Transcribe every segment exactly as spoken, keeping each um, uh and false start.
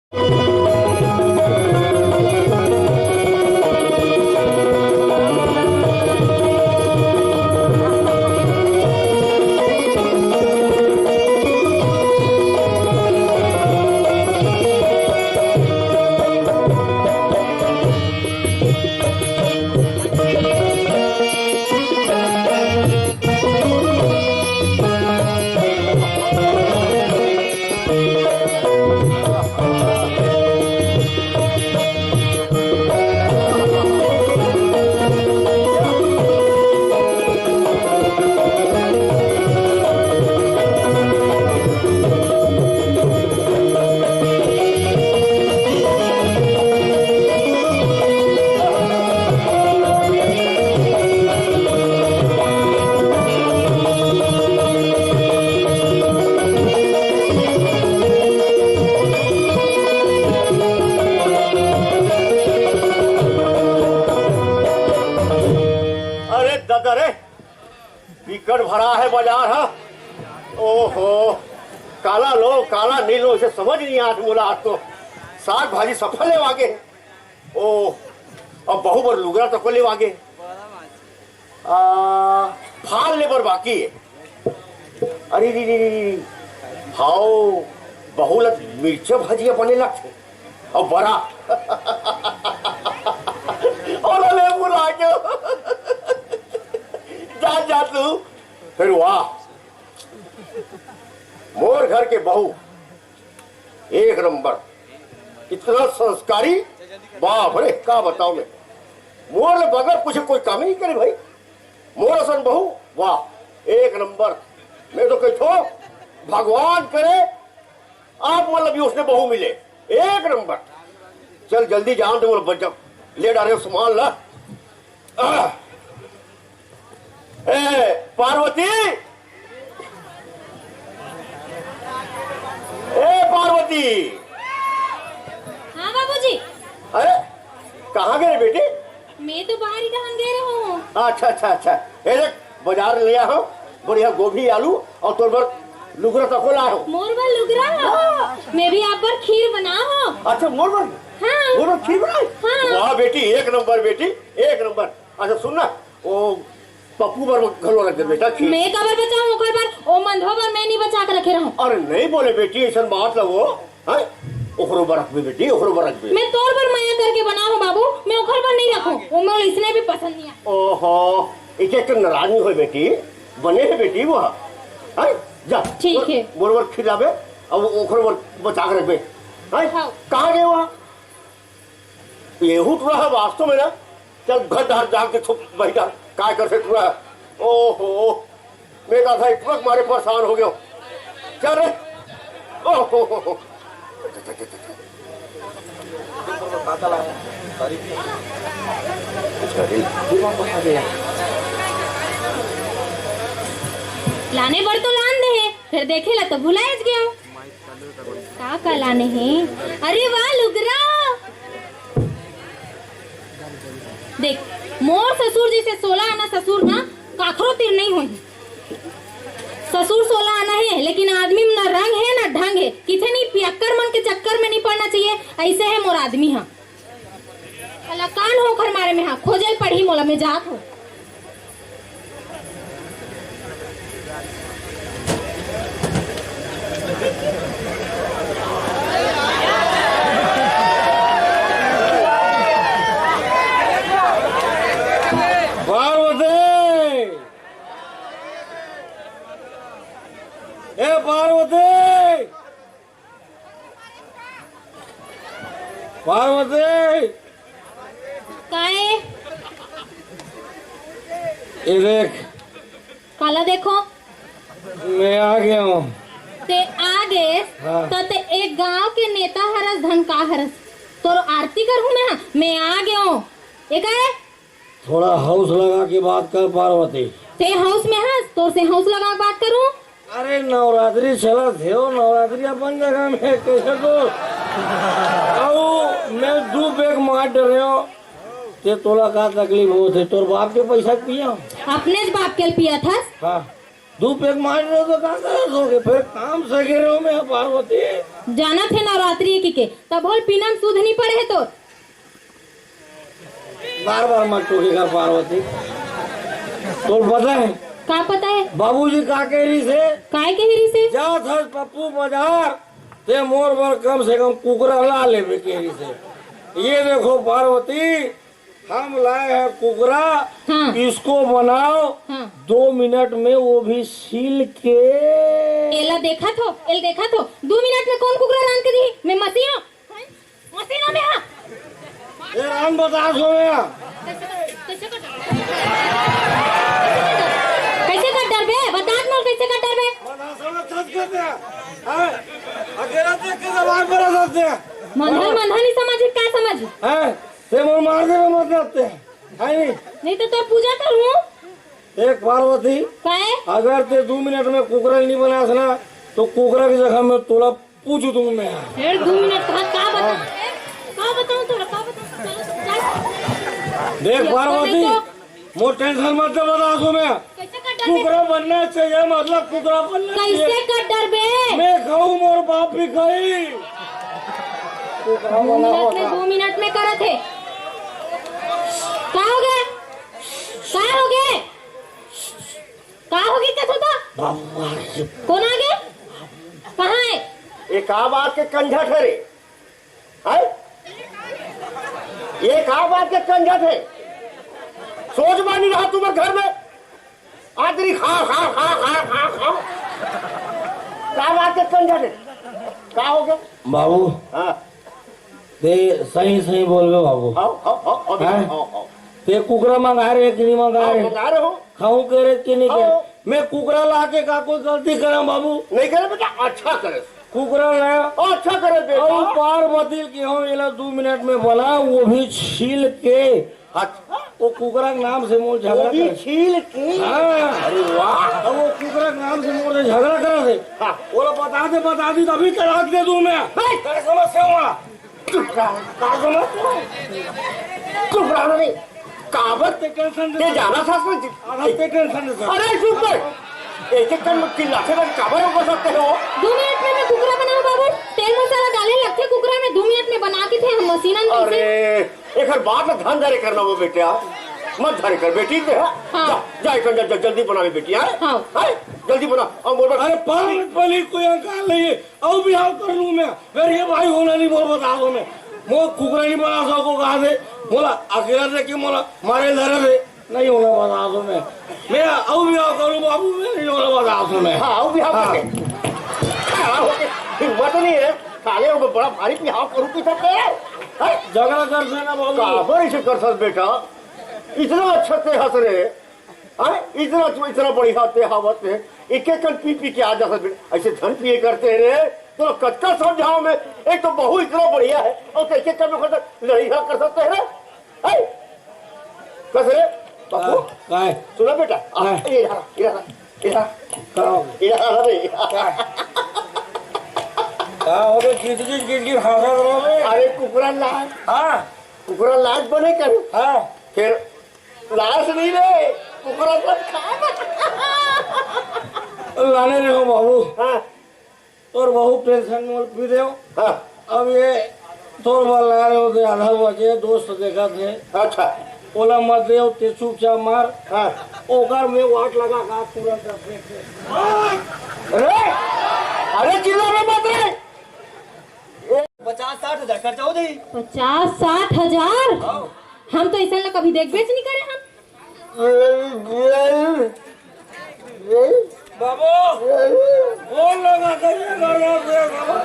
अरे ददा रे, बिकट भरा हे बजार ह। ओहो, काला लो काला नइ लो, इसे समझ नइ आत मोला। आज तो साग भाजी सफा लेवागे। ओ, अब बहू बर लुगरा तको लेवागे। आ, फाल ले बर बाकी हे। अरे री री री री। हाओ, बहू ला मिर्चा भजिया बने लगथे। अउ बरा। ओला ले बुला के। जा, जा तू। फेर वाह। मोर घर के बहू एक नंबर, इतना संस्कारी, बाप रे, का बताओ मैं। मोर ले बगैर कुछ कोई काम ही नहीं करे भाई। मोर असन बहू, वाह, एक नंबर। मैं तो कहथो, भगवान करे आप मन ला भी उसने बहू मिले, एक नंबर। चल जल्दी जान दे, मोर बच्चा ले डारे सामान ला। आह! ए पार्वती, ए पार्वती। हाँ बाबूजी। अरे कहाँ गए बेटी? मैं तो बाहर ही टहन गए रहूँ। अच्छा अच्छा अच्छा। ए देख, बाजार ले आ हो बढ़िया गोभी आलू अउ तोर बर लुगरा तको ला हो। मोर बर लुगरा? हाँ। मैं भी आप बर खीर बना हो। अच्छा मोर बर? हाँ। मोर बर खीर बनाए? हाँ। वाह बेटी, एक नंबर बेटी, एक नंबर। अच्छा सुन ना, ओ पप्पू बर घलो रख दे बेटा खीर। मैं काबर बचाऊं ओकर बर? ओ मंधवा बर मैं नहीं बचा के रखे रहूं। अरे नहीं बोले बेटी, ऐसा बात ला वो, हैं? ओकरो बर रखबे बेटी, ओकरो बर रखबे। मैं तोर बर मया करके बना हूं बाबू, मैं ओकर बर नहीं रखूं। वो मोला इसने भी पसंद नहीं आया। ओहो, इके तो नाराज नहीं होए बेटी, बने है बेटी वो, हैं? जा, ठीक है। मोर बर खीर लाबे, अब ओकरो बर बचा के रखबे, हैं? हाँ। कहाँ गए वहाँ? एहू टूरा ह वास्तव में ना, चल घर डहर जाके छुप बहिठा, काय करथे टूरा ह। ओहो, मैं का था इतना मारे परेशान हो गयो। चल रे। ओहो। लाने बर तो लान दे हे, फेर देखे ला तो भुलाएच गयो। का का लाने हे? अरे वाह लुगरा। देख, मोर ससुर जैसे सोला आना ससुर ना काखरो तीर नहीं होही। ससुर सोला आना हे, लेकिन आदमी में ना रंग हे ना ढंग हे। किथे नहीं पियक्कर मन के चक्कर में नहीं पड़ना चाहिए, ऐसे हे मोर आदमी हा। साला कान हो घर मारे में हा, खोजल पड़ही मोला, मैं जात हूँ। पार्वती! ए पार्वती! पार्वती! काय? ये देख। काला देखो? मैं आ गया हूँ। ते आ गए, हाँ। तो ते एक गांव के नेता हरस धन का हरस? तोर आरती कर हूँ मैं, हाँ। मैं आ गया हूँ। ये काय? थोड़ा हौस लगा के बात कर पार्वती। ते हौस में हस, तोर से हौस लगा के बात करूं? अरे नवरात्रि चलत हे, ओ नवरात्रि अपन जगह में कैसे तो। अउ मैं दू पैक मार डरे हो, ते तोला का तकलीफ होत हे? तोर बाप के पैसा पिया? अपने ज बाप के पिया था। हाँ, दू पैक मार डरे हो तो का करत होगे? फिर काम सगे रहो मैं पार्वती। जाना थे नवरात्रि के, के तब होल पीना में सुध नहीं पड़े है तो। बार बार मत टोके कर पार्वती। तो पता है का? पता है। बाबूजी का कह रही से? काय कह रही से? जा थस पप्पू बाजार, ते मोर बर कम से कम कुकरा ला लेबे कह रही से। ये देखो पार्वती, हम लाए हैं कुकरा, हाँ। इसको बनाओ हाँ। दो मिनट में, वो भी छील के। एला देखा थो, एल देखा थो, दो मिनट में कौन कुकरा रांध के दी? मैं मसीहा, मसीहा में हाँ। ये रांध बता सो में। कैसे कर, कैसे कर, कैसे कर डरबे? बता मोर कैसे कर डरबे? बता सो में, सच कहते हैं। हैं? अकेला देख के जबान पर आ जाते हैं। मंधा, मंधा नहीं समझ, क्या समझ? हैं? ते मोर मार देवे मत जाते हैं, है नहीं? नहीं तो तोर पूजा करूं। एक पार्वती, काहे? अगर ते दो मिनट में कुकरा नहीं बनास ना, तो कुकरा की जगह में तोला पूछ दूं मैं। फिर दो मिनट का, का बताऊं? का बताऊं तोरा? का बताऊं? चल, चल। देख ये पार्वती, तो मोर टेंशन मत ले, बता सो में। कैसे कर डरबे? कुकरा बनना चाहिए, मतलब कुकरा बनना चाहिए। कैसे कर डरबे? मैं खाऊं, मोर बाप भी खाई। कुकरा दो बना मिनट में, होता। दो मिनट में करत है। का हो गया? का हो गया? का हो गया? क्या होता? बाबू आ गए। कौन आ गया? कहाँ है? ये का बात के कंझट है रे? हैं? ये का बात के कंझट है? सोच बानी रहा तुम्हारे घर में। आदरी खा, खा, खा, खा, खा, खा, खा। का बात के कंझट है? का हो गया? बाबू, हाँ। ते सही, सही बोलबे बाबू। हाँ, हाँ, हाँ, हाँ, हैं? हाँ, हाँ। ते कुकरा मंगा रहे कि नहीं मंगा हाँ, रहे? मंगा रहे हो। खाऊं करे कि नहीं करे? हाँ। मैं कुकरा ला के का कोई गलती करा बाबू? नहीं करे बेटा, अच्छा करे। कुकरा लाया। अच्छा करे बेटा। और पार्वती के हम एला दो मिनट में बना, वो भी छील के। अच्छा। वो कुकरा के नाम से मोर वो झगड़ा भी करे। छील के? हाँ। अरे वाह। अब वो कुकरा के नाम से मोर से झगड़ा करे थे। हाँ। बोला बता दे, बता दी तभी तलाक दे दूं मैं। नहीं। तेरे समस्या हुआ। चुप रहा, का समझ? चुप रहा नहीं। काबर ते टेंशन ते जाना था उसमें। अरे ते टेंशन दे। अरे चुप कर। एक एक कन चिल्लाते रहे, काबर हो सकते हो? दो मिनट में मैं कुकरा बनाऊं बाबू, तेल मसाला डाले लगथे कुकरा में, दो मिनट में बना के थे हम मशीनन में से। अरे, एकर बात ला धन धरे करना वो बेटा, मत धरे कर बेटी ते, हाँ। हाँ। जा, जा, एक कन जा, जा, जल्दी बनावे बेटी, हाँ? हाँ। हाँ, जल्दी बना, और बोल अरे पाँच मिनट पहले कोई अंकार नहीं है। अउ बिहाव कर लूं मैं, फिर ये भाई होना नहीं बोल बता दो मैं। मोर कुकरा नहीं बना सको कहा दे, बोला अकेला दे के मोला मारे धरे दे, नहीं होना बता दो मैं। मैं अउ बिहाव करूं बाबू, मैं नहीं होना बता दो मैं। हाँ, अउ बिहाव हाँ। करके। हाँ, ओके। हिम्मत नहीं है, साले वो बड़ा भारी बिहाव करूं की सकते हैं। हैं? झगड़ा कर से ना बाबू। काबर इसे कर सक बेटा? इतना अच्छा ते हंस रहे। अरे इतना, तू इतना बढ़िया ते हावत है, एक एक कन पी पी के आ जा सकते, ऐसे धन पिए करते हैं रे। तो कतका समझाओ मैं, एक तो बहू इतना बढ़िया है और एक एक कन में लड़ाई झगड़ा कर सकते हैं रे। हैं? कस रे? पप्पू? हाँ, काय? सुना बेटा, आ, हाँ। ये रहा, ये रहा, ये रहा, का हो? ये रहा रे। का हो गया? किट किट किट किट हाँका करो बे। अरे कुकुरा लाज। हाँ। कुकुरा लाज बने कर। हाँ। फिर लाज नहीं रे, कुकुरा सब खा। लाने रहो बाबू। हाँ। तोर बहुत टेंशन मोल पी देव। हाँ। अब ये तोर बर ला रहे हो ते आधा बजे दोस्त देखा थे। अच्छा। ओला मत देव, ते चुपचाप मार। हाँ। ओकर में वाट लगा का तुरंत अपने से। अरे, अरे चिल्ला रे मत रे। पचास साठ हजार खर्चा हो जाई। पचास साठ हजार? हाँ। हम तो ऐसा ला कभी देखबे च नहीं करे हम। बाबू, कौन लगा कर ये गाना पे बाबू?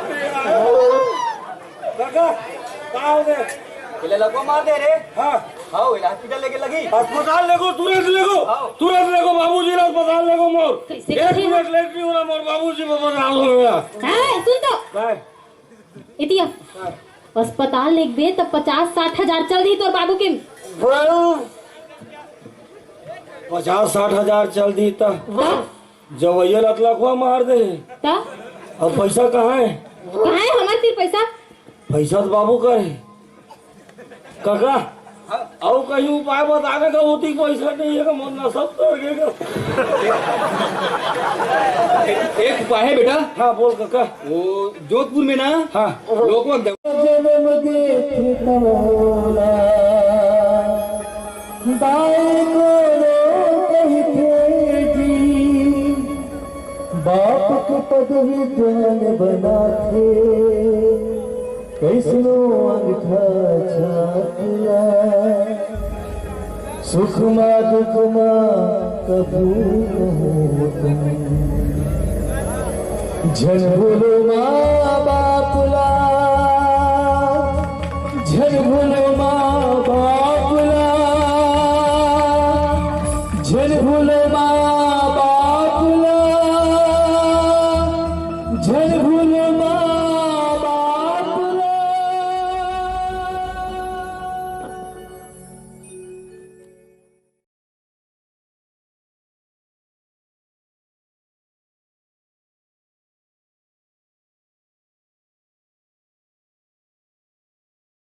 काका, का हो गए? इला लकवा मार दे रे। हाँ। हाँ, इला हॉस्पिटल लेके लगी। अस्पताल लेगो, तुरंत लेगो। हाँ। तुरंत लेगो, बाबूजी ला अस्पताल लेगो मोर। कैसे एक कैसे? मिनट लेट नहीं होना मोर, बाबूजी को बता दो मेरा। हाँ, सुन तो। काय? एतिया। अस्पताल लेगबे त पचास साठ हजार चल दी तोर बाबू के। पचास साठ हजार चल दी त हाँ। जवैया लतलखवा मार दे। त? अब पैसा कहाँ है? कहाँ है हमार तीर पैसा? पैसा तो बाबू का है। काका, अउ कहीं उपाय बताने का होती, कोई सर नहीं है, मन ना सब कर गए। एक उपाय है बेटा। हाँ, बोल काका। वो जोधपुर में ना, हाँ। लोग वक्त जन्म देखे तमोला, दाई को रो कहिथे जी, बाप के पदवी ज्ञान बनाथे। कइसनो अंगठा छाप ला, सुख मा दुख मा कभू कहूँ तुम, झन भूलो माँ बाप ला।